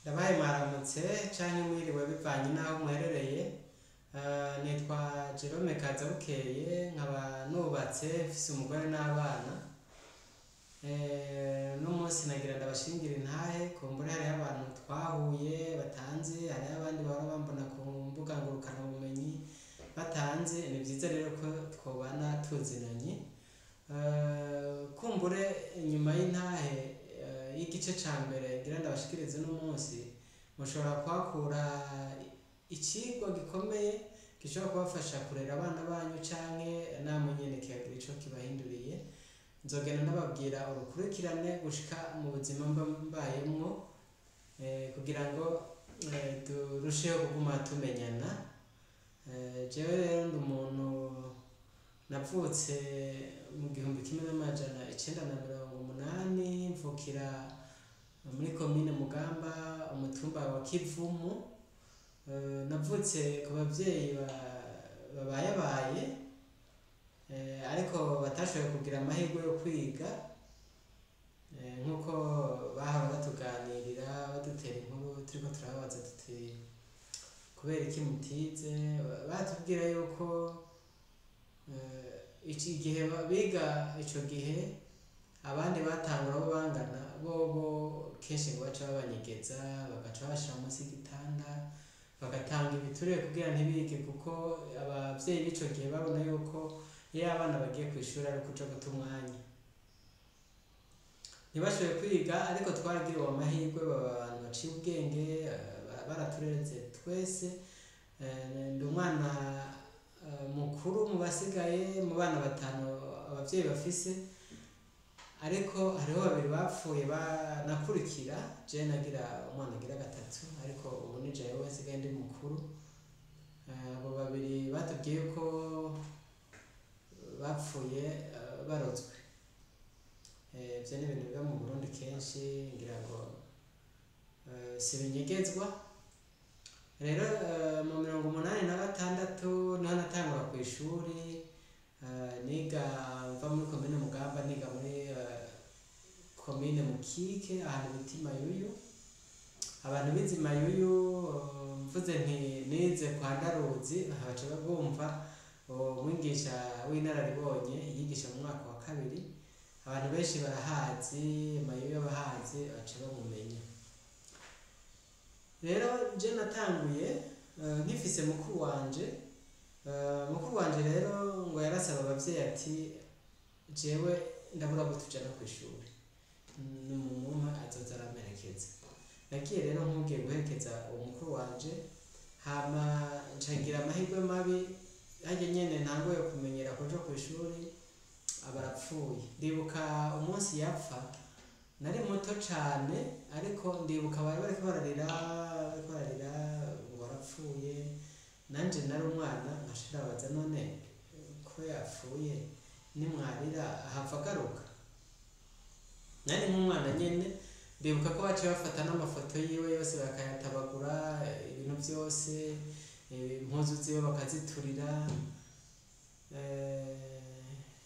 Ndabaye mwaramutse canke mwiriwe bivanye n'aho muherereye. Nitwa Jerome Kazabukeye, nkaba nubatse, mfise umugore n'abana. Uno munsi nagira ndabashingira intahe. Kumbure hariho abantu twahuye batanzi, hariho abandi bahora bambona ku mbuga ngurukanabumenyi batanzi. Ni vyiza rero ko twobana tuzinanye. Kumbure inyuma y'intahe y'igice ca mbere ngira ndabashikirize uno munsi, mushobora kuhakura icigwa gikomeye gishobora kubafasha kurera abana banyu, canke namwe nyene kikagira ico kibahinduriye. Nzogenda ndababwira urukurikirane gushika mu buzima mba mbayemwo, kugira ngo turusheho kuguma tumenyana. Jewe rero ndi umuntu navutse mu 1980, mvukira muri komine Mugamba, umutumba wa Kivumu. Navutse ku bavyeyi babayabaye, ariko batashoboye kugira amahirwe yo kwiga, nkuko bahora batuganirira, badutera inkuru turiko turababaza tuti: "Kubera iki mutize?" Batubwira yuko iki gihe biga, ico gihe abandi batangura bo bangana, bobo kenshi ngo baca babanyegeza, bagaca babashira munsi y'igitanda, bagatanga ibiturire kugira ntibige, kuko abavyeyi b'ico gihe babona yuko iyo abana bagiye kw'ishuri ari ukuja guta umwanya. Ntibashoboye kwiga, ariko twaragiriwe amahirwe baba abantu baciye ubwenge, baratureze twese. Ndi umwana mukuru mu basigaye mu bana batanu abavyeyi bafise, ariko hariho babiri bapfuye banakurikira. Je nagira umwana agira gatatu, ariko ubu ni jewe nsigaye ndi mukuru. Abo babiri batubwiye ko bapfuye barozwe. Ivyo ni ibintu biba mu Burundi kenshi, ngira ngo si binyegezwa. Rero mu 86 niho natangura kw'ishuri. Niga mva muri komine Mugamba, niga muri komine Mukike, ahantu bita i Mayuyu. Abantu bize i Mayuyu, mvuze nti nize kwa Ndaruzi, baca bumva umwigisha w'inararibonye yigisha mu mwaka wa kabiri. Abantu benshi barahazi Mayuyu, abahazi baca bamumenya. Rero je natanguye nkifise mukuru wanje. Mukuru wanje rero ngo yarasaba abavyeyi ati: "Jewe ndabura abo tujana kw'ishuri, nimumumpe azoza aramperekeza." Nagiye rero nkugiye guherekeza uwo mukuru wanje, hama nca ngira amahirwe mabi, harya nyene ntanguye kumenyera kuja kw'ishuri aba arapfuye. Ndibuka umunsi yapfa, nari muto cane, ariko ndibuka bari bariko bararira, bariko bararira ngo arapfuye. Nanje nari umwana, nkaca ndabaza: "None ko yapfuye, nimwarira ahava agaruka?" Nari nk'umwana nyene. Ndibuka ko baciye bafata n'amafoto yiwe yose bakayatabagura, ibintu vyose, impuzu ziwe bakaziturira.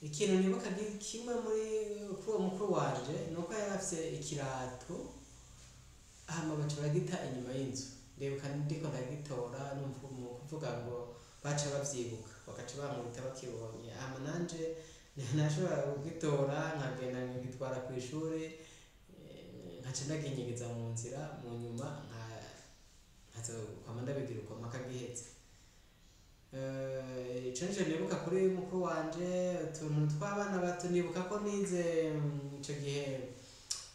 Ikintu nibuka kimwe muri kuri uwo mukuru wanje nuko yari afise ikirato, hama baca baragita inyuma y'inzu. Ndibuka ndiko ndagitora, numva mu kuvuga ngo baca bavyibuka, bagaca bankubita bakibonye. Hama nanje nashobora kugitora, nkagenda nkagitwara kw'ishuri, nkaca ndaginyegeza mu nzira. Mu nyuma nkazokwama ndabigira uko mpaka giheze. Ico nico nibuka kuri mukuru wanje. Utuntu tw'abana bato, nibuka ko nize ico gihe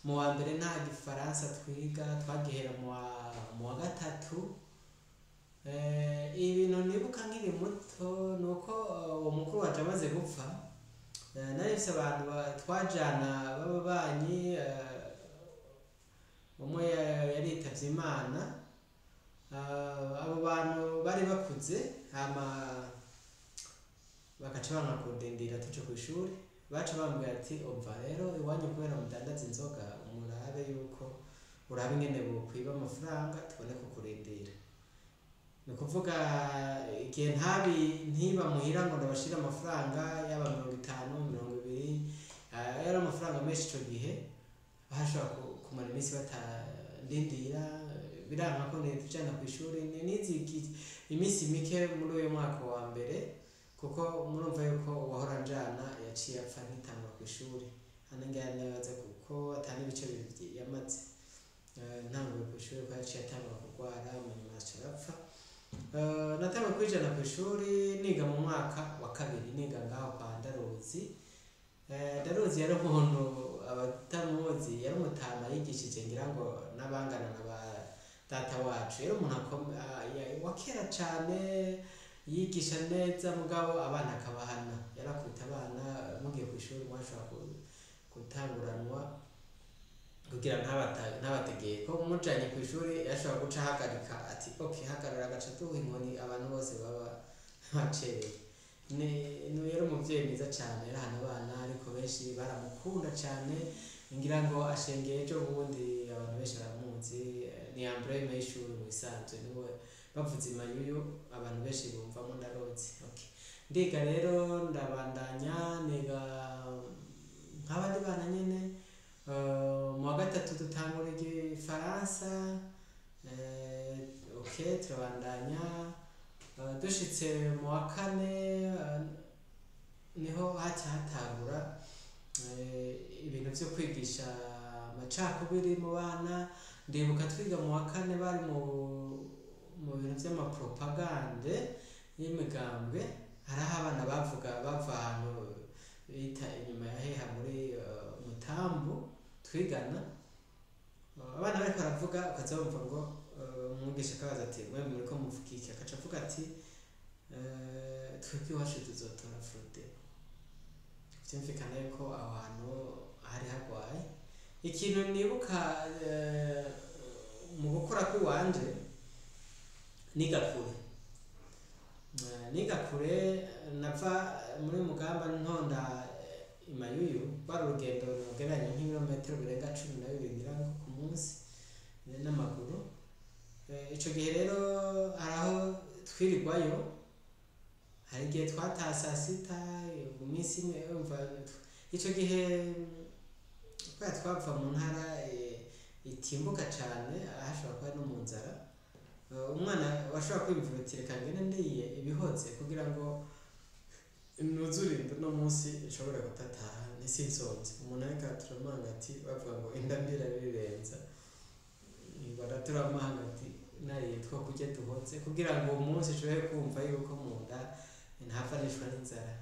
mu wa mbere nta gifaransa twiga, twagihera mu wa gatatu. Ibintu nibuka nkiri muto nuko uwo mukuru wanje amaze gupfa, nari mfise abantu twajana b'ababanyi. Umwe yaritavye Imana. Abo bantu bari bakuze, hama bagaca banka kundindira tuje kw'ishuri. Baca bambwira ati: "Umva rero, iwanyu kubera mudandaza inzoga, murabe yuko urabe ingene bokwiba amafaranga tubone kukurindira." Ni ukuvuga igihe ntabi ntiba muhira ngo ndabashire amafaranga, yaba 50, 20, yari amafaranga menshi ico gihe, bashobora kumara iminsi batandindira. Biranka ko ntitujana ku ishuri. Nize iminsi mike muri uyu mwaka wa mbere, kuko murumva yuko uwahora njana yaciye apfa nkitangura ku ishuri. Hano ngira nibaza kuko atari ibice bibiri yamaze ntanguye ku ishuri, ko yaciye atangura kurwara, mu nyuma aca arapfa. Natanguye kwijana ku ishuri niga mu mwaka wa kabiri, niga ngaho kwa Ndaruzi. Ndaruzi yari umuntu, abatamuzi, yari umutama yigishije ngira ngo n'abangana na ba data wacu. Yari umuntu wa kera cane, yigisha neza, mugabo abana akabahana, yarakubita abana. Mugiye ku ishuri mwashobora gutanguranwa kugira ntabategeye ko mujanye ku ishuri. Yashobora guca ahagarika ati: "Ok, hagarara", agaca aduha inkoni abantu bose baba bacerewe. Ni yari umuvyeyi mwiza cane, yarahana abana, ariko benshi baramukunda cane. Ngira ngo ashengeye ejo bundi, abantu benshi baramuzi, ni emblème y'ishuri mu bisanzwe, niwe bavuze Imayuyu abantu benshi bumvamo Ndaruzi. Okay. Ndiga rero, ndabandanya niga nk'abandi bana nyene. Mu wa gatatu dutangura igifaransa. Ok, turabandanya. Dushitse mu wa kane, niho haca hatangura ibintu vyo kwigisha amacakubiri mu bana. Ndibuka twiga mu wa kane, bari mu bintu vy'amapropagande y'imigambwe. Hariho abana bavuga bava ahantu bita inyuma ya heha muri Mutambu twigana. Abana bariko baravuga, ukaza wumva ngo umwigisha akabaza ati: "Mwe muriko muvuga iki?" Akaca avuga ati: "Twebwe iwacu tuzotora Frodebu." Vyumvikana yuko aho hantu hari hagwaye. Ikintu nibuka mu gukura kw'iwanje, niga kure. Niga kure, nava muri Mugamba ntonda Imayuyu, rwari urugendo rugereranya nk'ibirometero birenga 12 ngira ngo ku munsi n'amaguru. Ico gihe rero hari aho twirirwayo, hari igihe twataha saa sita mu minsi imwe. Urumva ico gihe kubera twava mu ntara itimbuka cane, hashobora kuba no mu nzara. Umwana washobora kwiyumvira uti: "Reka ngende ndiye ibihoze kugira ngo nuzure inda, uno munsi nshobore kudataha ntisinsonze." Umuntu ariko araturamanga ati, bavuga ngo inda mbi irarirenza, baraturamanga ati nariye two kurya duhotse kugira ngo uwo munsi nshobore kumva yuko mu nda ntapfa nishwa n'inzara.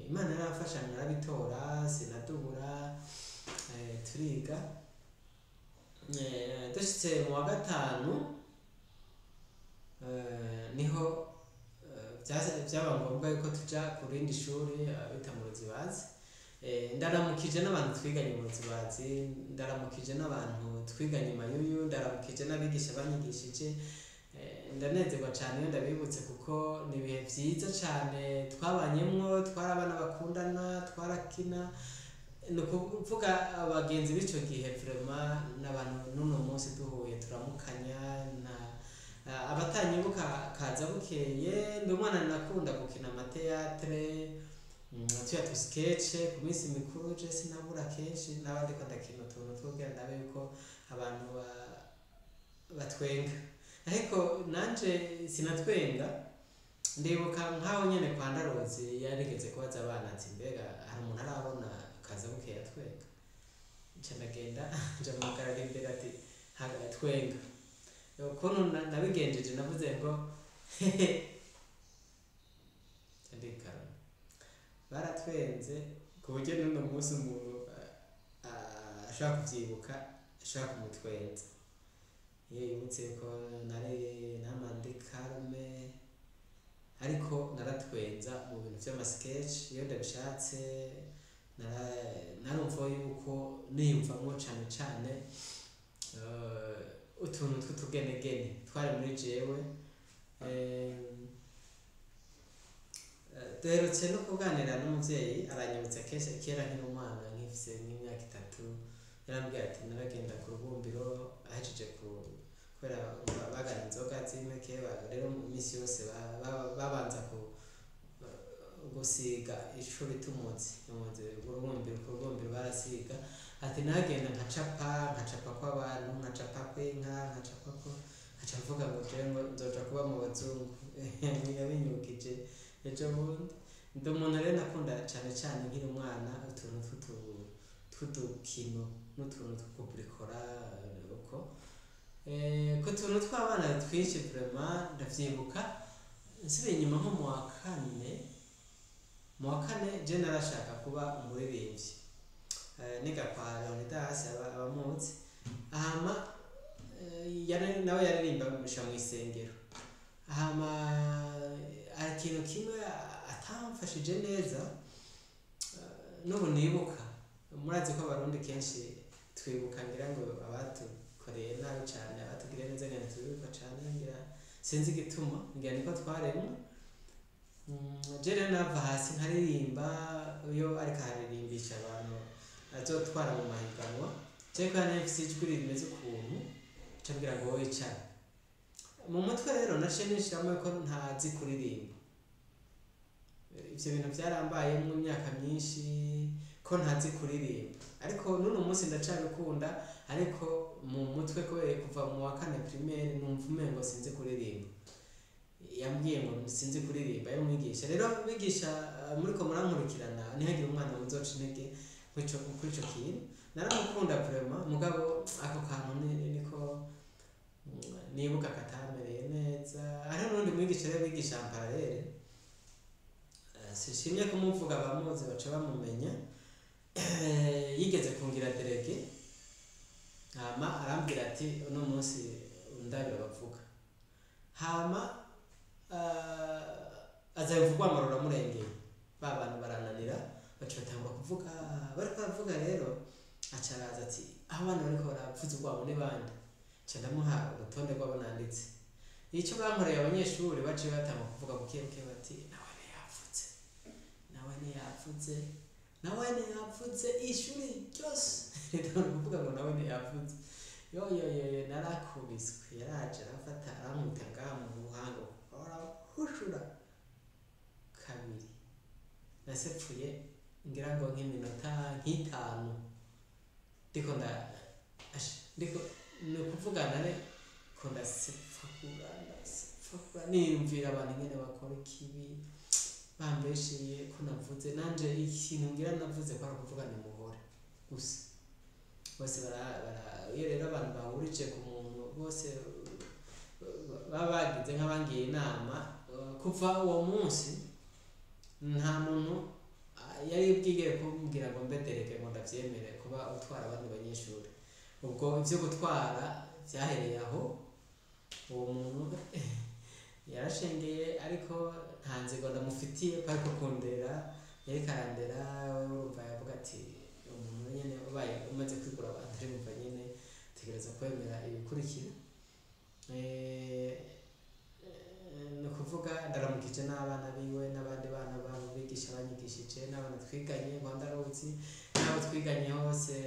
Imana yaramfasha narabitora, sinadubura, turiga. Dushitse mu wa gatanu, niho vyaba ngombwa yuko tuja ku rindi shuri bita mu Ruzibazi. Ndaramukije n'abantu twiganye mu Ruzibazi, ndaramukije n'abantu twiganye Mayuyu, ndaramukije n'abigisha banyigishije. Ndanezerwa cane iyo ndabibutse, kuko ni ibihe vyiza cane twabanyemwo. Twari abana bakundana, twarakina. Ni ukuvuga abagenzi b'ico gihe vraiment n'abantu n'uno munsi duhuye turamukanya. Na abatanyibuka kaza bukeye, ndi umwana nakunda gukina amathéâtre, tuya tu sketch ku minsi mikuru. Je sinabura kenshi naba ndiko ndakina utuntu two kugira ndabe yuko abantu batwenga, ariko nanje sinatwenga. Ndibuka nkaho nyene kwa Ndaruzi yarigeze kubaza abana ati: "Mbega hari umuntu arabona kaza bukeye atwenga?" Nca ndagenda, nja muhagarara imbere ati: "Twenga." Ukuntu nabigenjeje, navuze ngo hehe, nca ndikarama, baratwenze ku buryo n'uno munsi umuntu ashobora kuvyibuka, ashobora kumutwenza iyo yibutse ko nari nama ndi calme, ariko naratwenza mu bintu vy'amasketch iyo ndabishatse. Narumva yuko niyumvamwo cane cane utuntu tw'utugenegene twari muri jewe. Duherutse no kuganira n'umuvyeyi, aranyibutsa kenshi kera nkiri umwana, nkifise nk'imyaka 3, yarambwiye ati naragenda ku rubumbiro ahejeje ku kubera bagana inzoga z'impeke. Rero imisi yose babanza ku gusiga ico bita umuzi urubumbiro. Ku rubumbiro barasiga. Ati nagenda nkacapa, nkacapa kw'abantu, nkacapa kw'inka, nkacapa. Nca mvuga ngo jewe ngo nzoja kuba mu bazungu. Yabinyibukije ejo bundi. Ndi umuntu rero nakunda cane cane nkiri umwana utuntu tw'udukino n'utuntu two kuburikora uko. Ku tuntu tw'abana twinshi, vraiment ndavyibuka nsubiye inyuma nko mu wa kane je narashaka kuba umuririmbyi. Niga kwa Leonidas, abamuzi. Hama nawe yaririmba mw'isengero. Hama hari ikintu kimwe atamfashije neza, n'ubu nibuka. Murazi ko Abarundi kenshi twibuka, ngira ngo abatukoreye nabi cane, abatugiriye neza ngira ntitubibuka cane, ngira sinzi igituma, ngira niko twaremwe. Je rero nava hasi nkaririmba iyo ariko araririmbisha abantu azotwara mu mahiganwa. Je kubera nari mfise ijwi rimeze ukuntu, nca ambwira ngo: "Wowe icara." Mu mutwe rero naciye nishiramwo ko ntazi kuririmba. Ivyo bintu vyarambayemwo imyaka myinshi ko ntazi kuririmba, ariko n'uno munsi ndacabikunda. Ariko mu mutwe, kubera kuva mu wa kane primaire numva umengo sinzi kuririmba. Yambwiye ngo sinzi kuririmba, yari umwigisha. Rero bigisha, muriko murankurikirana, ntihagire umwana muzoca intege kw'ico kintu. Naramukunda vraiment, mugabo ako kantu niko nibuka katamereye neza. Hariho n'uwundi mwigisha rero bigisha en parallèle, sishimye kumuvuga, abamuzi baca bamumenya. Yigeze kungira délégué, hama arambwira ati: "Uno munsi ndabira bavuga." Hama aza yumva urwamo ruramurengeye, ba bantu barananira, baca batangura kuvuga. Bariko baravuga rero, aca araza ati: "Aho abana bariko baravuza urwamo ni bande?" Nca ndamuha urutonde rw'abo nanditse. Icyo bankoreye, abanyeshuri baciye batangura kuvuga buke buke bati: "Nawe ntiyavuze, nawe ntiyavuze, nawe ntiyavuze." Ishuri ryose ritangura kuvuga ngo: "Nawe ntiyavuze." Yo yo yo yo, narakubiswe! Yaraje arafata, arankubita ngaha mu ruhango, arahushura kabiri. Nasepfuye ngira ngo nk'iminota nk'itanu ndiko nda ndiko, ni ukuvuga nariko ndasepfagura, ndasepfagura, niyumvira abantu ingene bakora ikibi, bambesheye ko navuze. Nanje ikintu ngira navuze ko ari ukuvuga nimuhore gusa. Bose bara iyo rero abantu bahurije ku muntu bose baba bagize nk'abangiye inama. Kuva uwo munsi nta muntu yari bwigere kumbwira ngo mbe délégué, ngo ndavyemere kuba utwara abandi banyeshuri. Ubwo ivyo gutwara vyahereye aho. Uwo muntu yarashengeye, ariko nta nzigo ndamufitiye ko ariko kundera, yariko arandera. Urumva yavuga ati: "Umuntu nyene ubaye umaze kwigura abantu, urumva nyene tegereza kwemera ibikurikira." Ni ukuvuga ndaramukije n'abana biwe n'abandi bana babo bigisha banyigishije, n'abana twiganye Rwanda Ruzi, n'abo twiganye hose,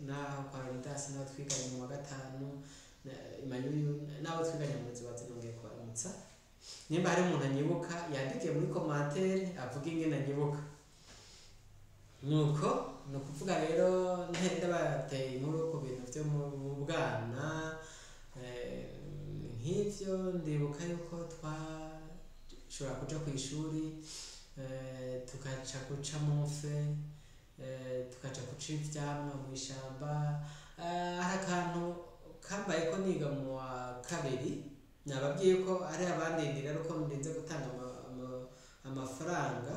n'aho kwa Leonidas, n'abo twiganye mu wa gatanu Imanyuyu, n'abo twiganye mu Ruzibazi. Nongeye kubaramutsa. Nimba hari umuntu anyibuka, yandike muri commentaire avuge ingene anyibuka. Nuko ni ukuvuga rero ndabateye inkuru ku bintu byo mu bwana. Nk'ivyo ndibuka yuko twashobora kuja kw'ishuri, tukaca guca mu mfe, tukaja guca ivyamwa mw'ishamba. Hari akantu kambayeko niga mu wa kabiri. Nababwiye ko hari abandindira ariko ndinze gutanga amafaranga.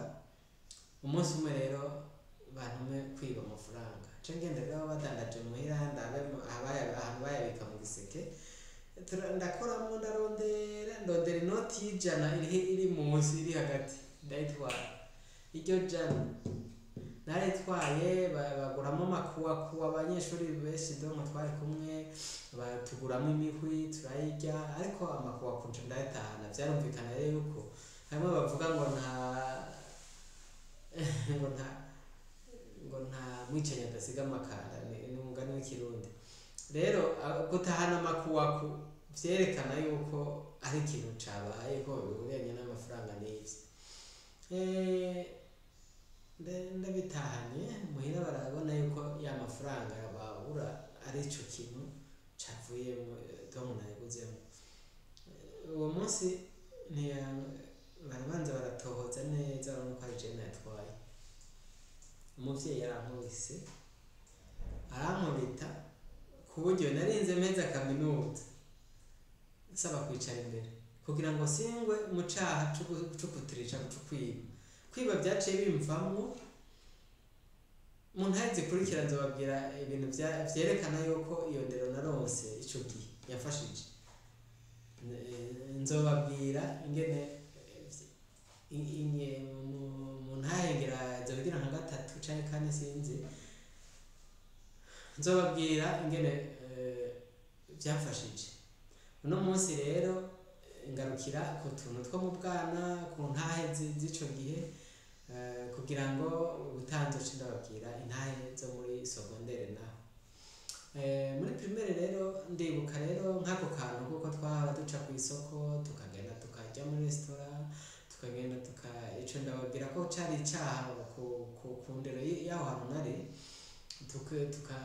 Umunsi umwe rero bantume kwiba amafaranga, nce ngenda rero badandaje muhira, ndabe ahantu bayabika mu giseke. Ndakoramwo, ndarondera, ndondera inoti y'ijana iri munsi, iri hagati, ndayitwara. Iryo jana naritwaye, baguramo amakuwakuwa abanyeshuri benshi, donc twari kumwe batuguramo imihwi turayirya, ariko amakuwakuwa nca ndayatahana. Vyarumvikana rero yuko hamwe bavuga ngo nta mwicanyi adasiga amakara, ni umugani w'Ikirundi. Rero gutahana amakuwaku vyerekana yuko ari ikintu cabaye ko bihuranye n'amafaranga n'ivyo. Ndabitahanye muhira, barabona yuko ya mafaranga babura ari ico kintu cavuyemo, donc nayaguzemo. Uwo munsi barabanza baratohoza neza, barabona ko ari jewe nayatwaye. Umuvyeyi yarankubise, arankubita ku buryo narinze mpeza kaminuza nsaba kwicara imbere kugira ngo singwe mu caha co kutirisha, co kwiba. Kwiba vyaciye bimvamwo. Mu ntahe zikurikira nzobabwira ibintu vyerekana yuko iyo ndero naronse ico gihe yafashije. Nzobabwira ingene mu ntahe ngira nzobigira nka gatatu canke kane, sinzi. Nzobabwira ingene vyamfashije. Uno munsi rero ngarukira ku tuntu two mu bwana, ku ntahe z'ico gihe, kugira ngo ubutaha nzoce ndababwira intahe zo muri sogondere. Naho muri primaire rero, ndibuka rero nk'ako kantu kuko twahora duca ku isoko, tukagenda tukarya muri resitora, tukagenda tuka ico ndababwira ko cari icaha ku ndero y'aho hantu nari. Tuka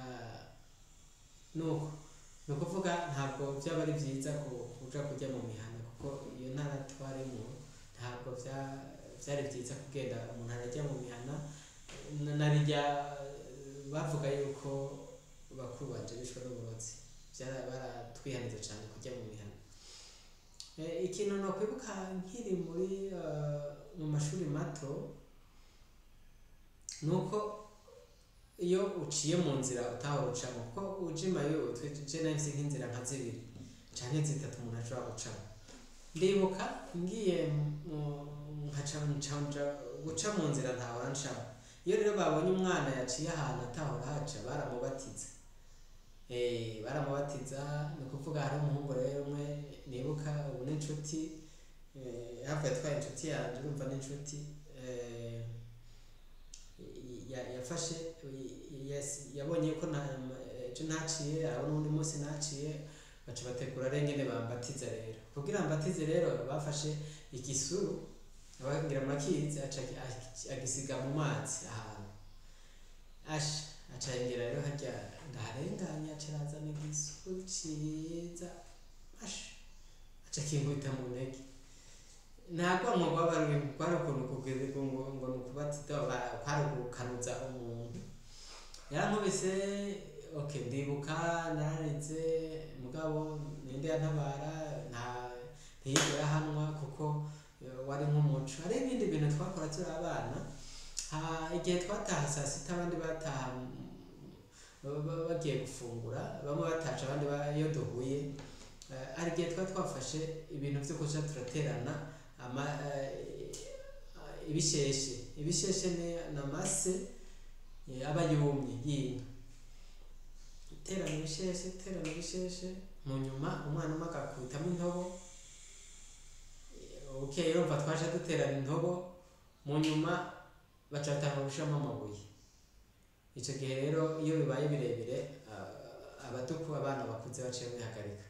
nuko ni ukuvuga ntabwo byaba ari byiza kuja kurya mu mihana, kuko iyo ntara twarimwo ntabwo vyari byiza kugenda umuntu arajya mu mihana. Narirya bavuga yuko bakuru banje bishwe n'uburozi, baratwihaniza cane kurya mu mihana. Ikintu nokwibuka nkiri muri mu mashuri mato nuko iyo uciye mu nzira utahora ucamo, kuko ujimayo je nahise nk'inzira nka zibiri canke zitatu umuntu ashobora gucamo. Ndibuka ngiye nkaca nca guca mu nzira ntahora ncamo. Iyo rero babonye umwana yaciye ahantu atahora haca, baramubatiza. Baramubatiza. Ni ukuvuga hari umuhungu rero umwe nibuka ubu n'inshuti, hafi yatwaye inshuti yanje, urumva n'inshuti, yafashe yabonye ko ejo ntaciye, arabona uwundi munsi naciye, baca bategura rero ingene bambatiza. Rero kugira mbatize rero bafashe igisuru, ngira murakizi, aca agisiga mu mazi ahantu, asha aca yongera rero harya ndaharenganya, aca arazana igisuru ciza, asha aca akinkubita mu ntege. Nta rwanko rwaba rurimo, kwari ukuntu kugeze ngo ni ukubatiza, kwari ugukanuza umuntu. Yarankubise, okay, ndibuka nararize, mugabo ninde yantabara? Nta ntiyigera ahanwa kuko wari nk'umuco. Hari ibindi bintu twakora turi abana. Igihe twataha saa sita, abandi bataha bagiye gufungura, bamwe bataca, abandi iyo duhuye, hari igihe twari twafashe ibintu vyo kuja turaterana ibisheshe. Ibisheshe ni namase aba yumye y'inka. Terana ibisheshe, terana ibisheshe, mu nyuma umwana umwe agakubitamo intobo. Bukeye urumva twaje duterana intobo, mu nyuma baca batanga gushiramo amabuye. Ico gihe rero iyo bibaye birebire, abaduku abana bakuze baciye bihagarika,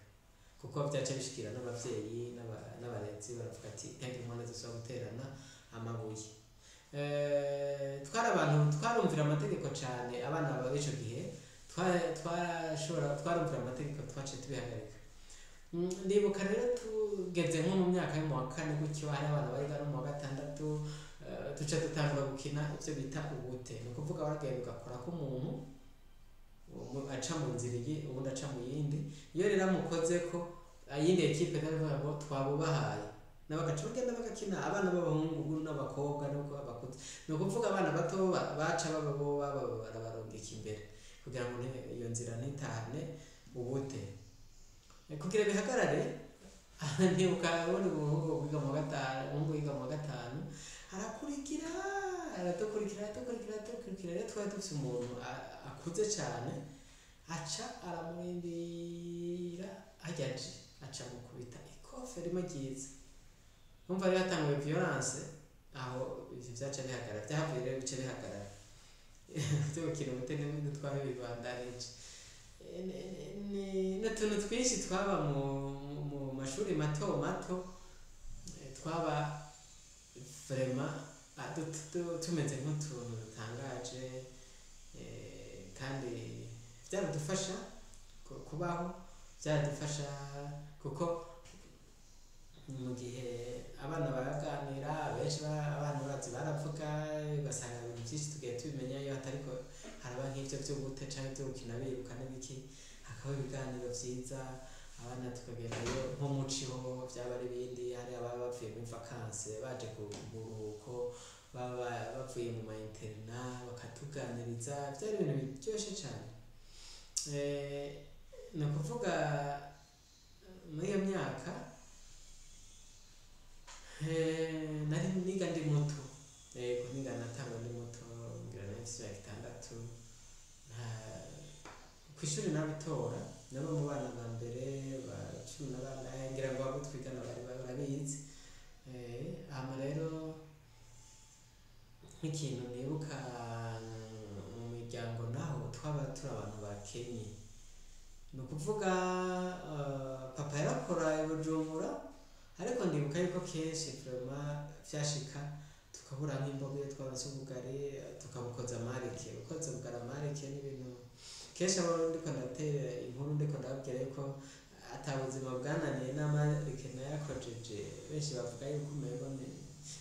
kuko vyaca bishikira n'abavyeyi n'abarezi, baravuga ati ntihagire umwana azosubira guterana amabuye. Twari abantu twarumvira amategeko cane. Abana b'ico gihe twarashobora, twarumvira amategeko, twaciye tubihagarika. Ndibuka rero tugeze nko mu myaka yo mu wa kane gutyo, hari abana bariga no mu wa gatandatu, tuca dutangura gukina ivyo bita ubute. Ni ukuvuga waragenda ugakorako umuntu aca mu nzira iyi, uwundi aca mu yindi. Iyo rero amukozeko, ayindi ekipe ikavuga ngo twabubahaye, nabo bagaca bagenda bagakina, abana b'abahungu n'abakobwa nuko abakuze. Ni ukuvuga abana bato baca baba bo baba barabarungika imbere kugira ngo iyo nzira ntitahane ubute. Kugira bihagarare, ndibuka uwundi muhungu wiga mu wa gatanu, umuhungu wiga mu wa gatanu, arakurikira, aradukurikira, aradukurikira, aradukurikira. Rero twari dufise umuntu akuze cane, aca aramurindira harya aje, aca amukubita ikofe rimwe ryiza. Umva rero hatanguye violence aho, ivyo vyaca bihagarara, vyahavuye rero bice bihagarara vyo gukina ubute, ntitwari bibandanije. N'utuntu twinshi twaba mu mashuri mato mato, twaba vraiment tumeze nk'utuntu dutangaje, kandi vyaradufasha kubaho, vyaradufasha kuko Mu gihe abana baraganira benshi, abana bazi baravuga, ugasanga ibintu byinshi tugiye tubimenya iyo hatariko haraba nk'ivyo vy'ubute canke vyo gukina biruka n'ibiki, hakaba ibiganiro vyiza, abana tukagendayo nko muciho vyaba ari ibindi. Hari ababa bavuye muri vacances baje ku buruhuko, baba bavuye mu ma internat, bakatuganiriza. Vyari ibintu biryoshe cane. Ni ukuvuga muri iyo myaka nari niga ndi muto. Yego, niga natangwa ndi muto, ngira nari mfise imyaka 6. Kw'ishuri nabitora, naba mu bana ba mbere ba 14, ngira ngo abo twigana bari barabizi. Hama rero nk'ikintu nibuka mu miryango naho, twaba turi abantu bakenye. Ni ukuvuga papa yarakora i Bujumbura, ariko ndibuka yuko kenshi vraiment vyashika tukabura nk'imboga. Iyo twaronse ubugari tukabukoza amarike. Gukoza ubugari amarike n'ibintu kenshi abo ndiko ndatera inkuru ndiko ndababwira yuko ata buzima bwananiye n'amarike nayakojeje. Benshi bavuga yuko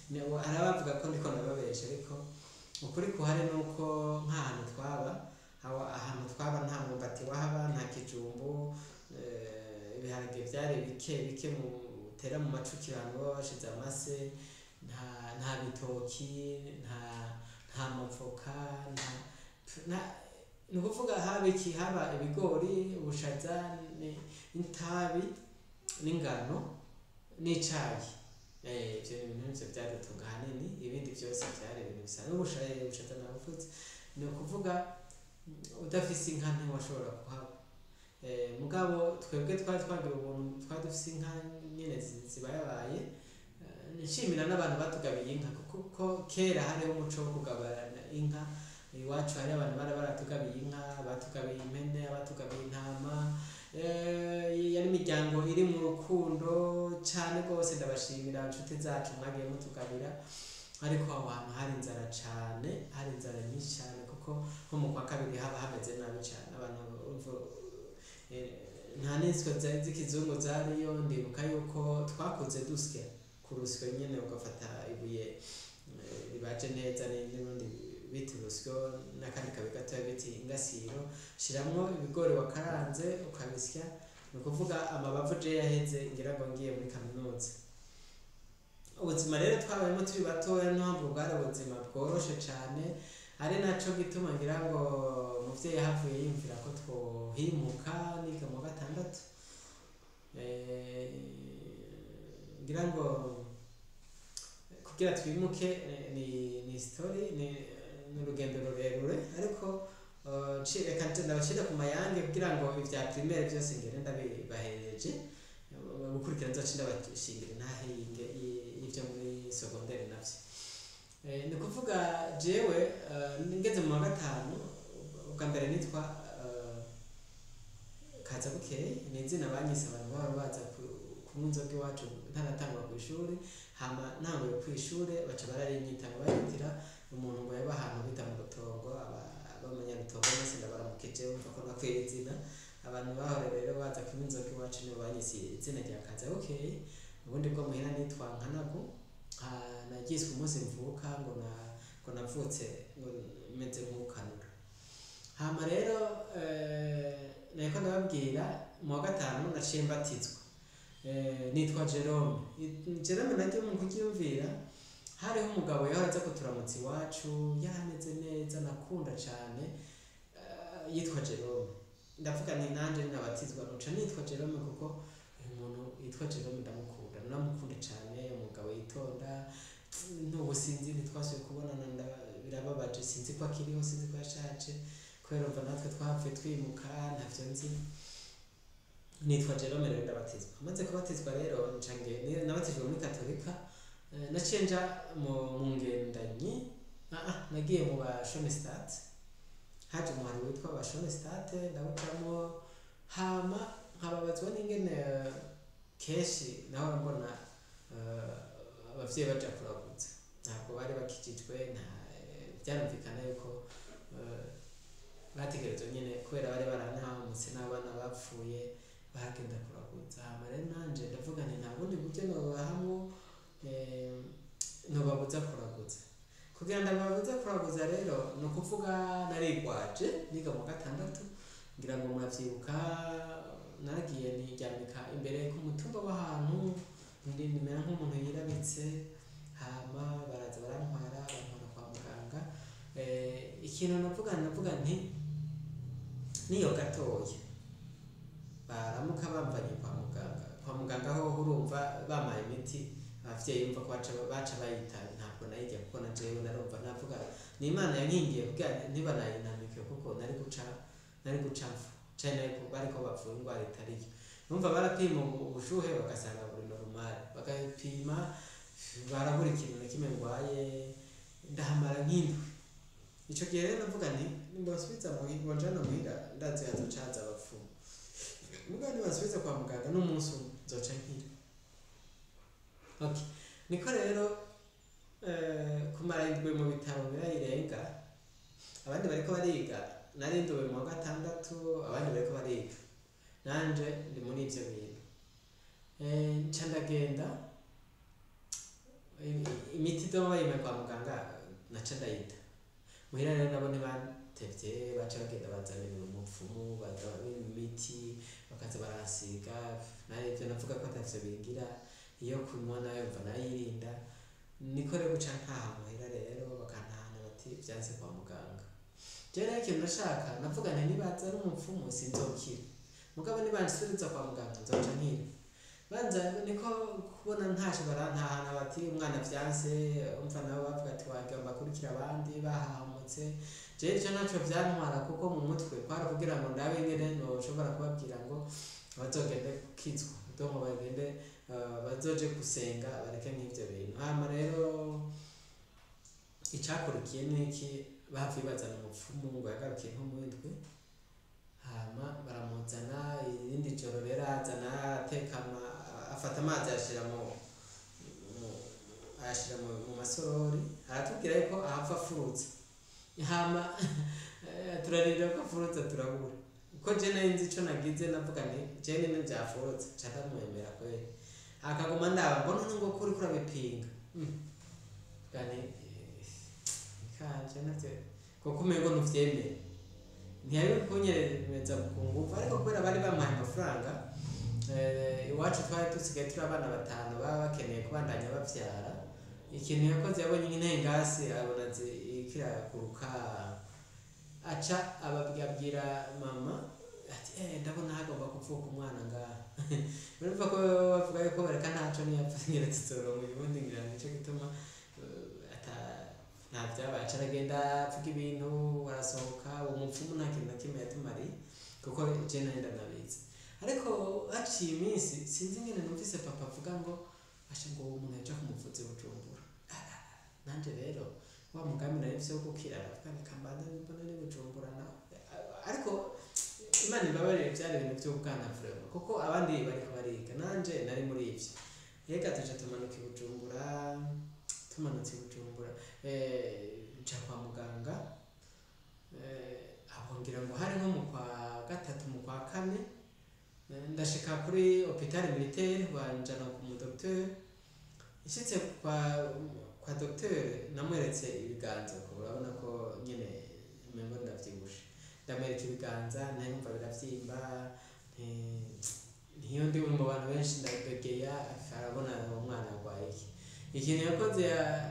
umengo hari abavuga ko ndiko ndababesha, ariko ukuri kuhari nuko nk'ahantu twaba, ahantu twaba nta mwumbati wahaba, nta kijumbu, ibiharage vyari bike bike mutera mu macukiro ahantu baba bashize amase, nta bitoki, nta mavoka, nta, ni ukuvuga haba iki? Haba ibigori, ubushaza, n'itabi, n'ingano, n'icayi. Ivyo bintu nivyo vyadutunga ahanini, ibindi vyose vyari ibintu bisanzwe. Ubushaza nabuvuze. Ni ukuvuga udafise inka ntiwashobora kuhaba. Mugabo twebwe twari twagira ubuntu, twari dufise inka nyene zibayabaye. Nshimira n'abantu batugabiye inka, kuko kera hariho umuco wo kugabana inka. Iwacu hari abantu bari baratugabiye inka, batugabiye impene, batugabiye intama. Yari imiryango iri mu rukundo cane rwose. Ndabashimira inshuti zacu mwagiye mutugabira. Ariko aho hantu hari inzara cane, hari inzara nyinshi cane, kuko nko mu kwa kabiri haba hameze nabi cane. Abantu urumva, nta n'insyo z'ikizungu zariyo. Ndibuka yuko twakuze dusya ku rusyo nyene, ugafata ibuye ribaje neza n'urundi bita urusyo n'akandi kabuye gatoya bita ingasiro, shiramwo ibigori wakaranze ukabisya. Ni ukuvuga amabavu je yaheze ngira ngo ngiye muri kaminuza. Ubuzima rero twabayemo turi batoya niyo mpamvu bwari ubuzima bworoshe cane, ari naco gituma ngira ngo umuvyeyi yahavuye yiyumvira ko twohimuka niga mu wa gatandatu. Ngira ngo kugira twimuke ni story, ni urugendo rurerure, ariko reka ndabashire ku mayange kugira ngo ivya primaire vyose ngende ndabibahereje. Gukurikira nzoca ndabashingira intahe y'ivyo muri secondaire navyo. Ni ukuvuga jewe ngeze mu wa gatanu, ubwa mbere nitwa Kazabukeye, ni izina banyise abantu baba baza kunywa inzoga iwacu ntaratangwa kw'ishuri. Hama ntanguye kw'ishure baca bararinyita, ngo bayitira umuntu ngo yaba ahantu bita mu Rutongo. Abanyarutongo bose ndabaramukije, bumva ko nakwiye izina. Abantu bahora rero baza kunywa inzoga iwacu nibo banyise izina rya Kazabukeye. Ubundi bwo muhira nitwa Nkanagu. Naryiswe umunsi mvuka, ngo navutse ngo meze nk'ukanura. Hama rero nariko ndababwira, mu wa gatanu naciye mbatizwa. Nitwa Jerome. Jerome naryo mu kuryiyumvira, hariho umugabo yahora aza kuturamutsa iwacu, yari ameze neza, nakunda cane, yitwa Jerome. Ndavuga nti nanje ninabatizwa noca nitwa Jerome, kuko uyu muntu yitwa Jerome ndamukunda, namukunda cane, umugabo yitonda. N'ubu sinzi, ntitwasubiye kubonana, birababaje, sinzi ko akiriho, sinzi ko yashaje, kubera urumva natwe twahapfuye twimuka, ntavyo nzi. Nitwa Jerome rero, ndabatizwa. Maze kubatizwa rero nca nabatijwe muri Katolika. Naciye nja mu ngendanyi, nagiye mu ba Schoenstatt. Haje umuhari witwa ba Schoenstatt, ndawujamwo. Hama nkababazwa n'ingene kenshi nahora mbona abavyeyi baja kuraguza. Ntabwo bari bakijijwe, byarumvikana yuko bategerezwa nyene, kubera bari baranamutse n'abana bapfuye, baragenda kuraguza. Hama rero nanje ndavuga nti nta bundi buryo nobaha. Kugira ndababuze kuraguza rero, ni ukuvuga narigwaje niga mu gatandatu, ngira ngo muravyibuka. Naragiye niryamika imbere ku mutumba w'ahantu, nimera nk'umuntu yirabitse, hama baraza barantwara, bantwara kwa muganga. Ikintu navuga nti niyo gatoya baramuka bamvanye kwa muganga. Kwa muganga ho urumva bampaye imiti, abavyeyi bumva ko baca bayita, ntabwo nayirya kuko na jewe narumva navuga ni Imana yankingiye kugira ntibanayinamike, kuko nari guca mfa canke bariko bavura ingwara itariyo. Numva barapima ubushuhe bagasanga buri normal, bagapima barabura ikintu na kimwe ngwaye. Ndahamara nk'indwi. Ico gihe rero navuga nti nimbasubiza muhira, bonjana muhira, ndazi hazoca haza abapfumu, mugabo nibasubiza kwa muganga n'umunsi umwe nzoca nkira. Okay. Niko rero kumara indwi mu bitaro birayirenga, abandi bariko bariga, nari nduwe mu wa gatandatu, abandi bariko bariga, nanje ndi muri ivyo bintu. Nca ndagenda, imiti doma bayimpa kwa muganga, naca ndayita muhira. Rero nabo ntibantevye, baca bagenda bazanira umupfumu, baza imiti bakaza baransiga. Nayo ivyo navuga ko atavyo bingira, iyo kunywa nayo mva nayirinda. Niko rero guca ntaha muhira rero, bakantahana bati vyanse kwa muganga. Jewe rero ikintu nashaka, navuga nti nibaza n'umupfumu sinzokira, mugabo nibansubiza kwa muganga nzoca nkira. Banza niko kubona ntashe, barantahana bati umwana vyanse. Umva nabo bavuga ati wagomba kurikira abandi bahahamutse. Jewe ivyo ntaco vyantwara, kuko mu mutwe kwari kugira ngo ndabe ingene noshobora kubabwira ngo bazogende gukizwa, donc bagende bazoje gusenga, bareke nk'ivyo bintu. Hama rero icakurikiye niki? Bahavuye bazana umupfumu ngo yagarukiye nko mu ndwi, hama baramuzana irindi joro. Rero azana arateka afata amazi ayashira ayashira mu masorori, aratubwira yuko ahava afurutse. Hama turarindira ko afurutse, turabura. Kuko je nari nzi ico nagize, navuga nti je nene vyafurutse, nca ndamwemera kweri. Akaguma ndaba mbona ngo ko uriko urabipinga. Gani kanje navyo kuko umengo ntuvyemere, ntiyari kunyemeza ku nguvu. Ariko kubera bari bampaye amafaranga, iwacu twari dusigaye turi abana batanu, baba bakeneye kubandanya bavyara. Ikintu yakoze, yabonye intengasi, abona ikiraguruka, aca ababwira mama ati ndabona hagomba kuvuka umwana ngaha. Urumva ko bavuga yuko bareka ntaco, niyapfa ngira tuzoronka ubundi, ngira nico gituma ata nta vyabaye. Aca aragenda avuga ibintu, arasohoka. Uwo mupfumu nta kintu na kimwe yatumariye, kuko je nari ndanabizi. Ariko haciye iminsi, sinzi ingene numvise papa avuga ngo asha ngo uwo muntu yaja kumuvuza i Bujumbura. Nanje rero wa mugambi nari mfise wo gukira, aravuga reka mbanze mbone ni Bujumbura naho. Ariko Imana imbabarire, vyari ibintu vy'ubwana vraiment, kuko abandi bariko bariga, nanje nari muri ivyo. Reka tuca tumanuka i Bujumbura. Tumanutse i Bujumbura, nca kwa muganga. Aho ngira ngo hari nko mu kwa gatatu, mu kwa kane. Ndashika kuri hôpital militaire, banjana ku mu docteur. Nshitse kwa docteur, namweretse ibiganza, ko urabona ko nyene umengo ndavyibushe. Ndamwereka ibiganza, ntarumva biravyimba, ntiyo ndi mu bantu benshi ndabegeya. Arabona uwo mwana arwaye iki. Ikintu yakoze,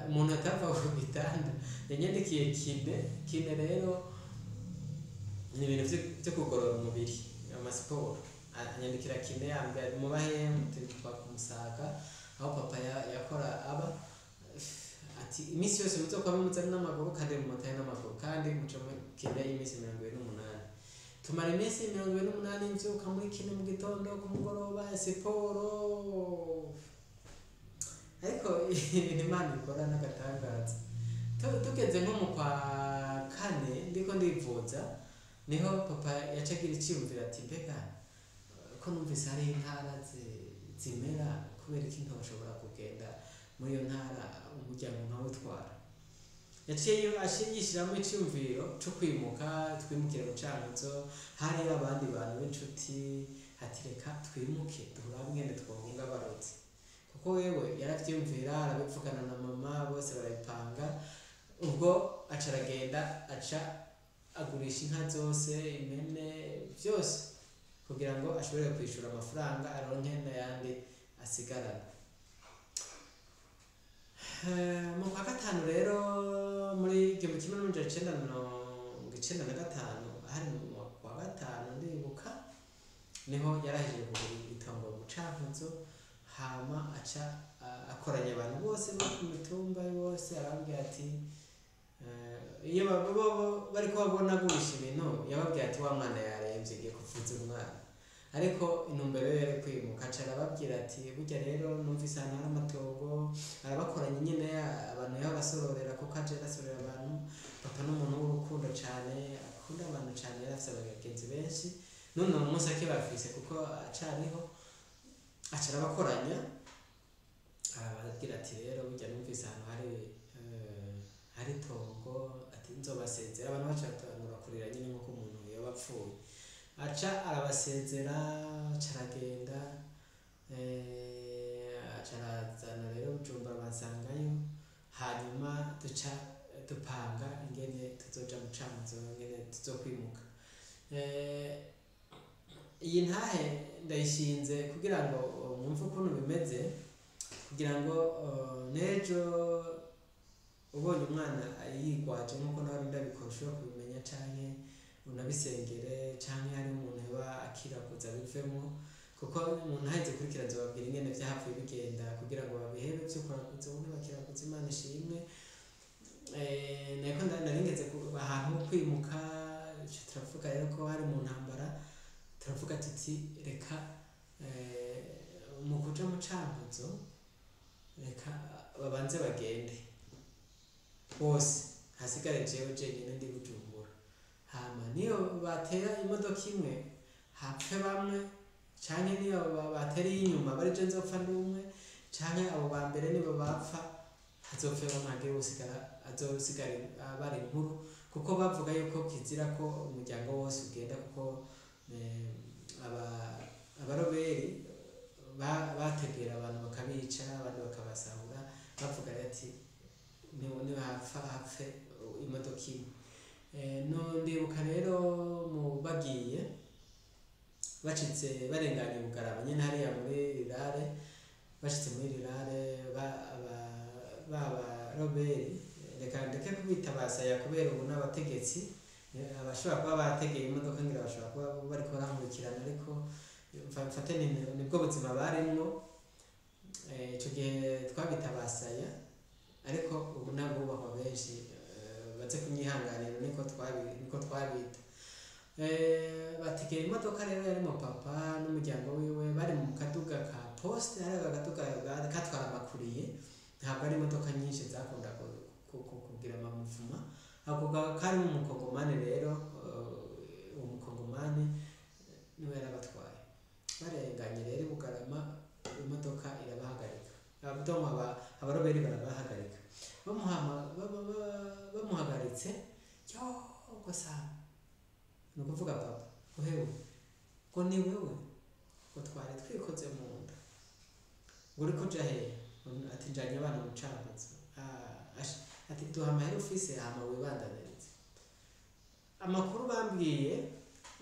umuntu atava ku gitanda, yanyandikiye kiné. Kiné rero ni ibintu vyo kugorora umubiri, amasiporo. Anyandikira kiné, ambwira mubahe twa kumusaga aho papa yakora aba, ati iminsi yose muzokwame muzane n'amaguru, kandi mumutahe n'amaguru, kandi muce muri kiné y'iminsi 28. Tumara iminsi 28 mvyuka muri kiné mu gitondo, ku mugoroba siporo. Ariko ibintu Imana ikora n'agatangaza. Tugeze nko mu kwa kane ndiko ndivuza, niho papa yaca agira iciyumviro ati mbega ko numvise hari intara zimera, kubera iki ntoshobora kugenda muri iyo ntara umuryango nkawutwara? Yaciye yishyiramo iciyumviro co kwimuka, twimukire mu Cankuzo. Hariyo abandi bantu b'inshuti, ati reka twimuke turabe ingene twohunga abarozi. Kuko wewe yaravyiyumvira, arabivugana na mama, bose barabipanga. Ubwo aca aragenda, aca agurisha inka zose, impene, byose, kugira ngo ashobore kwishyura amafaranga, aronke n'ayandi asigarana. Mu kwa gatanu rero muri 1995, hari mu kwa gatanu ndibuka, niho yarahejeje kugura itongo mu Cankuzo. Hama aca akoranya abantu bose bo ku mitumba bose, arababwira ati iyo bariko babona agurisha ibintu, yababwira ati: "Wa mwana yaremvye, ngiye kuvuza umwana." Ariko intumbero yo yari kwimuka. Aca arababwira ati: "Burya rero numvise ahantu hari amatongo." Arabakoranya nyene abantu yabasororera, kuko aje arasorera abantu. Papa n'umuntu w'urukundo cane, akunda abantu cane, yari afise abagenzi benshi, none uwo munsi akibafise kuko acariho. Aca arabakoranya, arababwira ati: "Rero burya numvise ahantu hari itongo," ati: "Nzobasezera." Abantu baca batangura kurira nyine nk'uko umuntu yoba apfuye. Aca arabasezera, aca aragenda, aca arazana rero Bujumbura, bansangayo. Hanyuma duca dupanga ingene tuzoja mu Cankuzo, ingene tuzokwimuka. Iyi ntahe ndayishinze kugira ngo mwumve ukuntu bimeze, kugira ngo n'ejo ubonye umwana yigwaje nk'uko nawe ndabikora, ushobora kubimenya canke unabisengere, canke hari umuntu yoba akiraguza bivemo, kuko umuntu aheze kurikira nzobabwira ingene vyahavuye bigenda kugira ngo babihebe vyo kuraguza. Ubu ntibakiraguza, Imana ishimwe. Nariko nari ngeze ahantu ho kwimuka. Ico turavuga rero ko hari mu ntambara, turavuga tuti: "Reka mu kuja mu Cankuzo, reka babanze bagende bose, hasigare jewe jenyine ndi Bujumbura. Hama niyo batera imodoka imwe hapfe bamwe, canke niyo batera iy'inyuma bari je nzopfa ndi umwe, canke abo ba mbere nibo bapfa hazopfe bamwe, hagire usigara, azosigara bari inkuru." Kuko bavuga yuko kizira ko umuryango wose ugenda, kuko abaroberi bategera abantu bakabica, abandi bakabasahura. Bavuga rero ati: "Niba hapfa hapfe imodoka imwe." No ndibuka rero mu bagiye bacitse barenganye Bugarama nyene hariya muri rirare, bashitse muri rirare, ba baroberi, reka ndeke kubita basaya kubera ubu n'abategetsi, abashobora kuba bategeye imodoka ngira bashobora kuba bariko barankurikirana, ariko mfate nibwo buzima barimwo. Ico gihe twabita basaya, ariko ubu n'abubahwa benshi, baze kunyihanganira, niko twabita. Bategera imodoka rero yarimo papa n'umuryango wiwe, bari mu kaduga ka poste, hari akaduga katwara amakuriye, ntabwo ari imodoka nyinshi zakunda kugira amamuvuma. Ako karimo umukongomani rero, uwo mukongomani niwe yarabatwaye. Barenganye rero i Bugarama, imodoka irabahagarika, donc abaroberi barabahagarika. Bamuhagaritse, yo gusa ni ukuvuga papa uhewe ngo: "Ni wewe ngo twari twikoze mu nda, ngo uriko uja hehe?" Ati: "Njanye abana mu Cankuzo." Ah, ati: "Duha amahera ufise hama wibandanirize." Amakuru bambwiye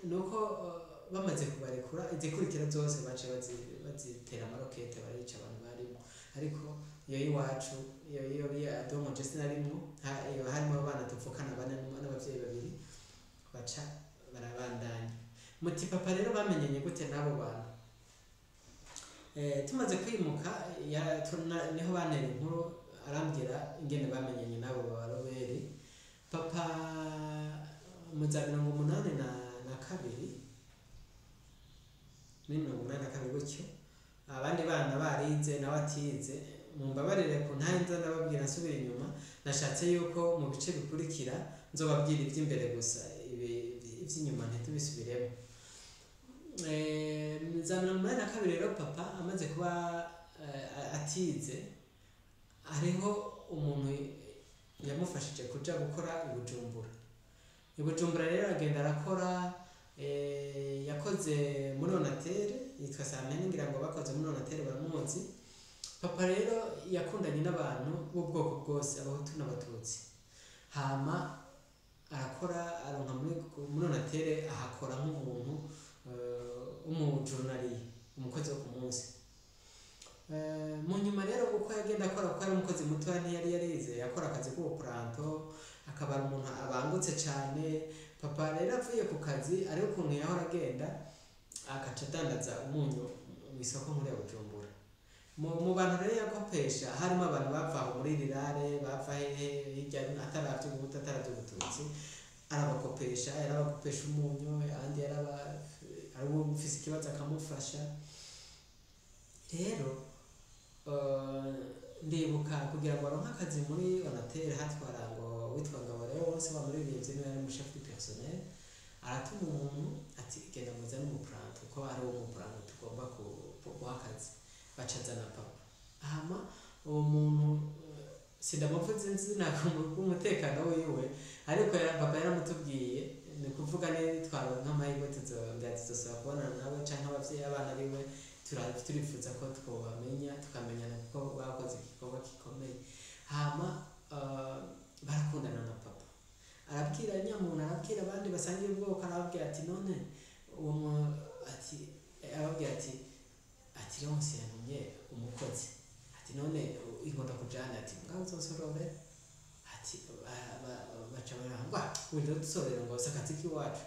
ni uko bamaze kubarekura, izikurikira zose baciye bazitera amarokete, barica abantu barimo. Ariko iyo y'iwacu, iyo ya domo je sinarimwo, iyo harimo abana tuvukana bane n'abavyeyi babiri, baca barabandanya. Muti: "Papa rero bamenyanye gute n'abo bantu?" Tumaze kwimuka niho bantera inkuru, arambwira ingene bamenyanye n'abo baroberi. Papa mu za 82, muri 82 gutyo, abandi bana barize nawe atize. Mumbabarire ku ntahe nza ndababwira nsubira inyuma, nashatse yuko mu bice bikurikira nzobabwira iby'imbere gusa, ibi iby'inyuma ntitubisubiremo. Za 82 rero, papa amaze kuba atize, hariho umuntu yamufashije kuja gukora i Bujumbura. I Bujumbura rero agenda arakora, yakoze muri Onatel, yitwa Sampene, ngira ngo bakoze muri Onatel baramuzi. Papa rero yakundanye n'abantu b'ubwoko bwose, abahutu n'abatutsi. Hama arakora, aronka muri Onatel, ahakora nk'umuntu w'umujournalier, umukozi wo ku munsi. Mu nyuma rero uko yagenda akora, kuko ari umukozi mutoya, ntiyari yarize, yakora akazi k'ubuplanto, akaba ari umuntu abangutse cane. Papa rero avuye ku kazi, ariho ukuntu yahora agenda agaca adandaza umunyu mu isoko nkuru ya Bujumbura. Mu bantu rero yakopesha harimo abantu bava aho muri rirare, bava hehe hirya, ataravye ubuhutu, ataravye ubututsi, arabakopesha, yarabakopesha umunyu, ahandi yaraba ari ufise ikibazo akamufasha. Rero ndibuka kugira ngo aronke akazi muri Onatel, hatwara ngo witwa Ngabo Leonce wa muririmbyi, niwe yari umushefu du personnel. Aratuma umuntu ati: "Genda muzane umuplanto, ko ari uwo muplanto tugomba guha akazi." Baca azana papa. Hama uwo muntu, sindamuvuze izina bw'umutekano wiwe, ariko papa yaramutubwiye. Ni ukuvuga nitwaronka amahirwe tuzongera tuzosaba kubonana nawe canke abavyeyi, abana biwe, turifuza ko twobamenya, tukamenyana, kuko bakoze igikorwa gikomeye. Hama barakundana na papa. Arabwira nyamuntu, arabwira abandi basangiye ubwoko, arababwira ati: "None uwo ati," arababwira ati: "Leonce yantumye umukozi," ati: "None ingonda kujana," ati: "Ngaho uzosorore." Ati baca barangwa wenda dusorera ngo si akazi k'iwacu.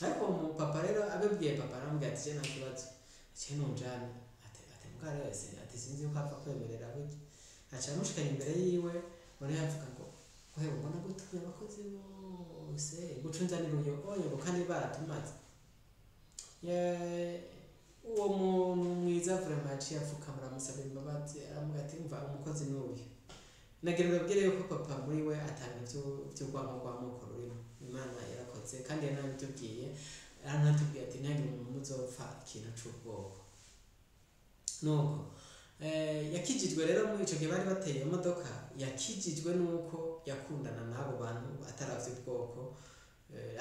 Ariko uwo mupapa rero abibwiye papa, aramubwira ati: "Je nta kibazo, je nunjane." Ati: "Mbwa rero ati sinzi yuko apfa kwemerera burya." Aca amushikanye imbere yiwe. None yavuga ngo: "Wewe mbona gutumye abakozi bose, guca unzanira uyo oyo, ngo kandi baratumaze." Uwo muntu mwiza vraiment yaciye apfukama, aramusaba imbabazi, aramubwira ati: "Umva, umukozi n'uyu." Nagira ndabwire yuko papa muri we atanga ivy'urwanko rw'amoko rurimo. Imana yarakoze, kandi yaranabitubwiye, yaranatubwiye ati: "Ntihagire umuntu muzopfa ikintu c'ubwoko." Nuko yakijijwe rero muri ico gihe bari bateye iyo modoka. Yakijijwe nuko yakundana n'abo bantu ataravye ubwoko,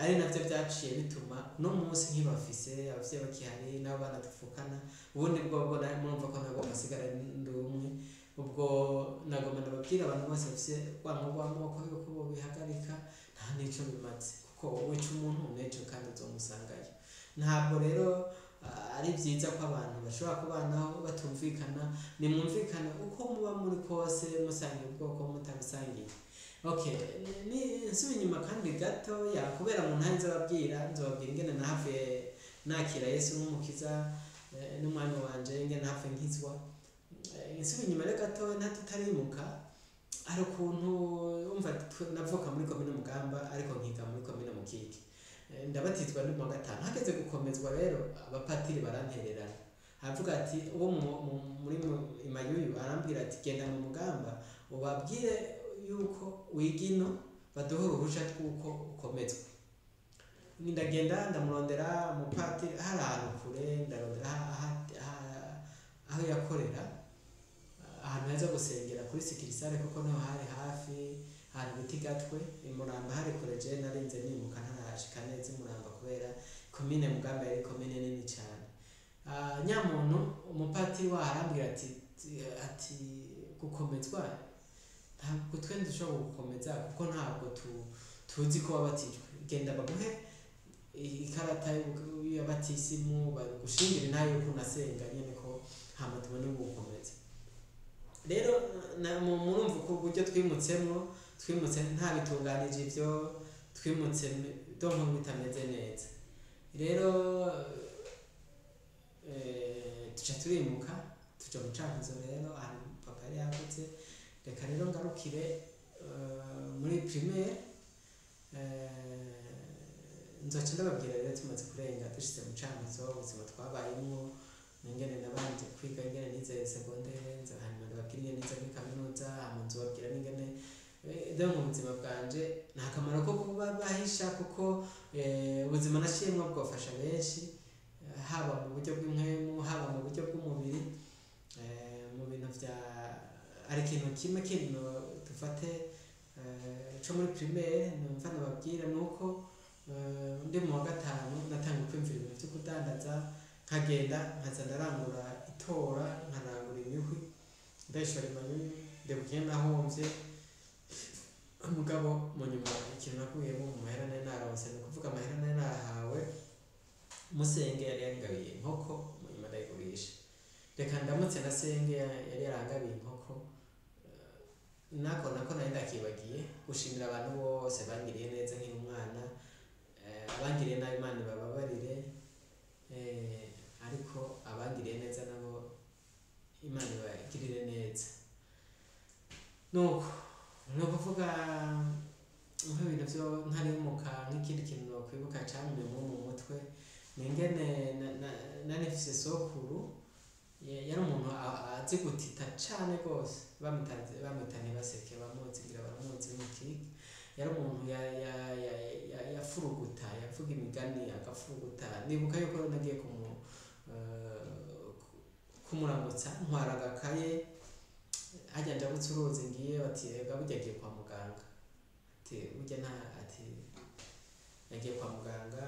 ari navyo vyaciye bituma uno munsi nkibafise abavyeyi bakihari n'abo bana tuvukana. Ubundi bwobwo murumva ko nagomba nsigara ndi umwe. Ubwo nagomba ndababwira abantu bose bafise urwanko rw'amoko yuko bobihagarika, nta nico bimaze, kuko wica umuntu n'ejo kandi uzomusangayo. Ntabwo rero ari vyiza ko abantu bashobora kubanaho batumvikana. Nimwumvikane uko muba muri kose, musangiye ubwoko, mutabusangiye. Okay, ni nsubiye inyuma kandi gatoya, kubera mu ntare nzobabwira ingene nahavuye nakira Yesu nk'umukiza n'umwami wanje, ingene nahavuye nkizwa. Nsubiye inyuma rero gatoya, ntatutarimuka, hari ukuntu umva navuka muri komine Mugamba, ariko nkiga muri komine Mukike. Ndabatizwa ndi mu wa gatanu. Hageze gukomezwa rero, abapatiri barantererana, aravuga ati uwo muri Imayuyu arambwira ati: "Genda mu Mugamba ubabwire yuko wiga ino, baduhe uruhusha tw'uko ukomezwa." Ndagenda ndamurondera umupatiri, hari ahantu kure, ndarondera aho yakorera, ahantu heza gusengera kuri succursale, kuko niho hari hafi, ahantu bita Igatwe. Imuramba hari kure, je narinze nimuka ntarashika neza Imuramba, kubera komine Mugamba yari komine nini cane. Nyamuntu umupatiri waho arambwira ati: "Gukomezwa ntabwo twe dushobora gukomeza, kuko ntabwo tuzi ko wabatijwe. Genda baguhe ikarata y'abatisimu, bagushingire nayo yuko unasenga nyene, ko hama tubone gukomeza." Rero murumva uko uburyo twimutsemwo, twimutse ntabitunganije ivyo, twimutse donc bitameze neza. Rero tuca turimuka, tuja mu Cankuzo rero, ahantu papa yari yavuze. Reka rero ngarukire muri primaire. Nzoca ndababwira rero tumaze kurenga, dushitse mu Cankuzo, ubuzima twabayemwo, n'ingene nabanje kwiga, ingene nize secondaire, hanyuma ndababwira ingene nize muri kaminuza, hama nzobabwira n'ingene donc ubuzima bwanje. Nta kamaro ko kuba bahisha, kuko ubuzima naciyemwo bwofasha benshi, haba mu buryo bw'impwemu, haba mu buryo bw'umubiri. Mu bintu vya hari ikintu kimwe kintu dufate co muri primaire numva nababwira, nuko ndi mu wa gatanu natangiye kwiyumvira ibintu vyo kudandaza, nkagenda nkaza ndarangura itora, nkarangura imihwi, ndayishora Imayuyu. Ndibuka iyo nahomvye. Mugabo mu nyuma ikintu nakuyemo mu mahera nari naronse, ni ukuvuga amahera nari nahawe, musenge yari yangabiye inkoko, mu nyuma ndayigurisha. Reka ndamutse na senge yari yarangabiye inkoko. Nako nako nari ndakibagiye gushimira abantu bose bangiriye neza nkiri umwana. Abangiriye nabi Imana ibababarire, ariko abangiriye neza nabo Imana ibagirire neza. Nuko ni ukuvuga nk'ibintu byo ntarimuka, nk'ikindi kintu nokwibuka cangumyemwo mu mutwe ni ingene nari mfise sokuru yari umuntu azi gutita cane gose, bamwita Ntibaseke, bamuzi ngira baramuzi w'umukike. Yari umuntu yafuruguta, yavuga imigani agafuruguta. Nibuka yuko nagiye kumuramutsa ntwara agakaye, harya njabutse uruzi ngiye, bati ega burya agiye kwa muganga, ati burya nta, ati yagiye kwa muganga.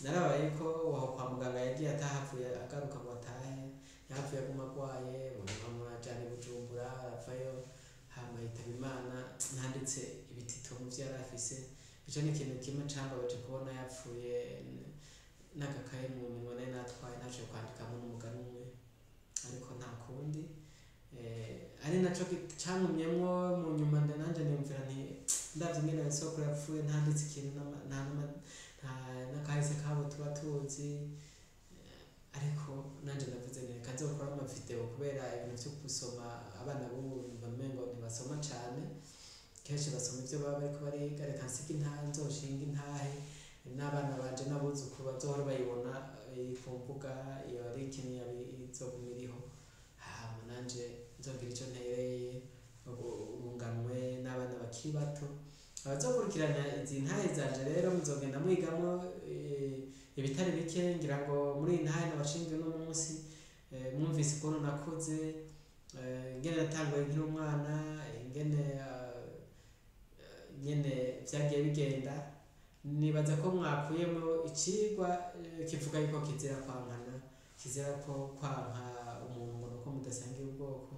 Narabaye ko aho kwa muganga yagiye atahavuye agaruka ngo atahe, yahavuye aguma agwaye, bamujana i Bujumbura, aravayo hama yitaba Imana. Ntanditse ibitito mu vyo yari afise. Ico ni ikintu kimwe cambabaje kubona yapfuye n'agakaye mu minwe nari natwaye, ntashoboye kwandikamo n'umugani umwe, ariko nta kundi. Ari naco cangumyemwo mu nyuma, nanje niyumvira nti ndavye ingene sokuru yapfuye ntanditse ikintu, nta n'akahise kabo tuba tuzi. Ariko nanje ndavuze nti reka nzokore ama video, kubera ibintu vyo gusoma abana b'ubu umengo ntibasoma cane, kenshi basoma ivyo baba bariko bariga. Reka nsige intahe, nzoshinge intahe n'abana banje n'abuzukuru bazohora bayibona ku mbuga, iyo ari ikintu izoguma iriho, hama nanje nzogira ico ntereye urunganwe n'abana bakiri bato abazokurikirana izi ntahe zanje. Rero muzogenda mwigamwo ibitari bike. Ngira ngo muri iyi ntahe nabashinzwe uno munsi, mwumvise ukuntu nakuze, ingene natanguye nkiri umwana, ingene nyene vyagiye bigenda. Nibaza ko mwakuyemo icigwa kivuga yuko kizira kwankana, kizira ko kwanka umuntu ngo nuko mudasangiye ubwoko.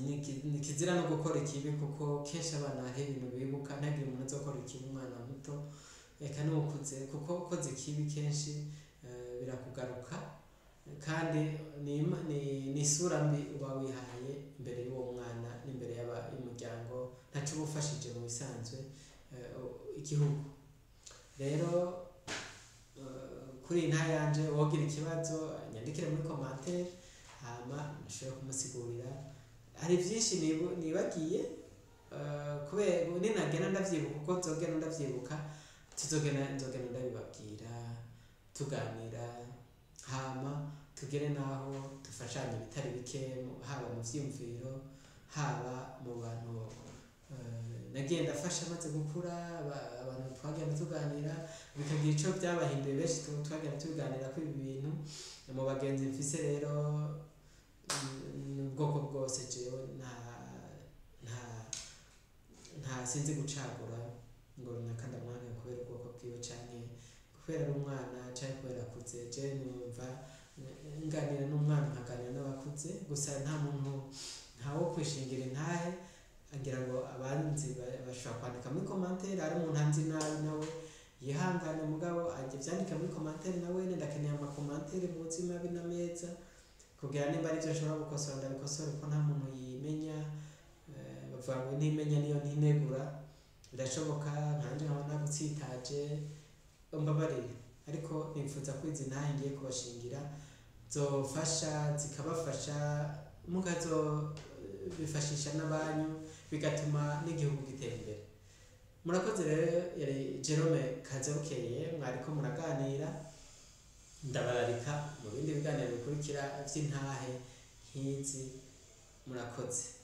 Ni kizira no gukora ikibi, kuko kenshi abana hariho ibintu bibuka. Ntagire umuntu azokora ikibi, umwana muto eka n'uwukuze, kuko ukoze ikibi kenshi birakugaruka, kandi ni isura mbi uba wihaye imbere y'uwo mwana n'imbere y'umuryango. Ntaco uba ufashije mu bisanzwe igihugu. Rero kuri iyi ntahe yanje, uwogira ikibazo nyandikire muri commentaire, hama nshobore kumusigurira. Hari vyinshi nibagiye, kubera ninagenda ndavyibuka, uko nzogenda ndavyibuka tuzogenda, nzogenda ndabibabwira, tuganira, hama tugere naho dufashanya ibitari bike, haba mu vyiyumviro, haba mu bantu nagiye ndafasha maze gukura, abantu twagenda tuganira bikagira ico vyabahinduye, benshi twagenda tubiganira ko ibi bintu. Mu bagenzi mfise rero ubwoko bwose, jewe nta sinzi gucagura ngo runaka ndamwanke kubera ubwoko bwiwe, canke kubera ari umwana, canke kubera akuze. Jewe numva nganira n'umwana nkaganira n'abakuze gusa, nta muntu ntawo kwishingira intahe. Agira ngo abanzi bashobora kwandika muri commentaire, ari umuntu anzi nabi nawe yihangane, mugabo ajye vyandike muri commentaire nawe. Ndakeneye ama commentaire muzi mabi na meza, kugira nimba ari ivyo nshobora gukosora ndabikosore, ko nta muntu yimenya. Bavuga ngo ntimenya niyo ntinegura. Birashoboka nkanje nkaba nagutsitaje, mbabarire, ariko nifuza ko izi ntahe ngiye kubashingira zofasha, zikabafasha, mukazo bifashisha n'abanyu, bigatuma n'igihugu gitera imbere. Murakoze. Rero yari Jerome Kazabukeye mwariko muraganira. Ndabararika mu bindi biganiro bikurikira vy'intahe nk'izi. Murakoze.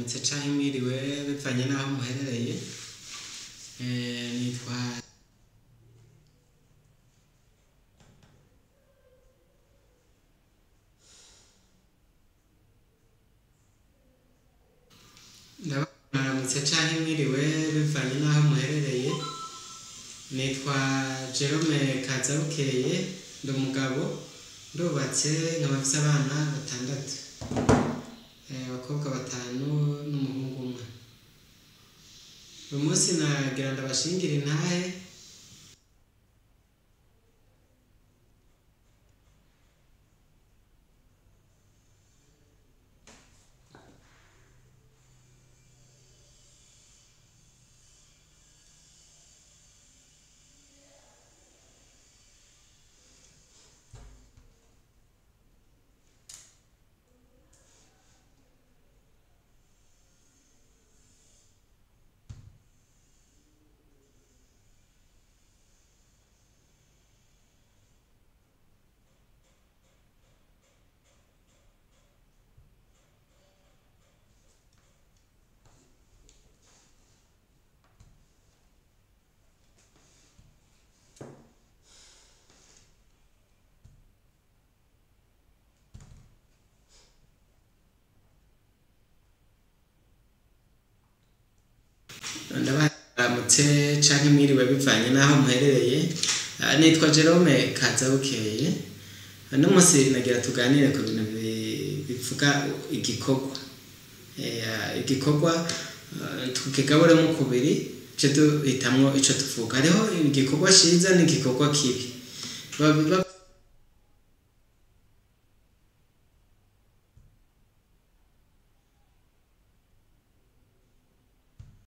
Mwaramutse canke mwiriwe bivanye n'aho muherereye. Nitwa Mwaramutse canke mwiriwe bivanye n'aho muherereye. Nitwa Jerome Kazabukeye, ndi umugabo, ndubatse, nkaba mfise abana batandatu, abakobwa batanu n'umuhungu umwe. Uyu munsi nagira ndabashingire intahe. Ndabaramutse canke mwiriwe bivanye n'aho muherereye. Nitwa Jerome Kazabukeye. Uno munsi nagira tuganire ku bintu bivuga igikorwa. Igikorwa tukigaburemo kubiri, duce duhitamwo ico tuvuga. Hariho igikorwa ciza n'igikorwa kibi.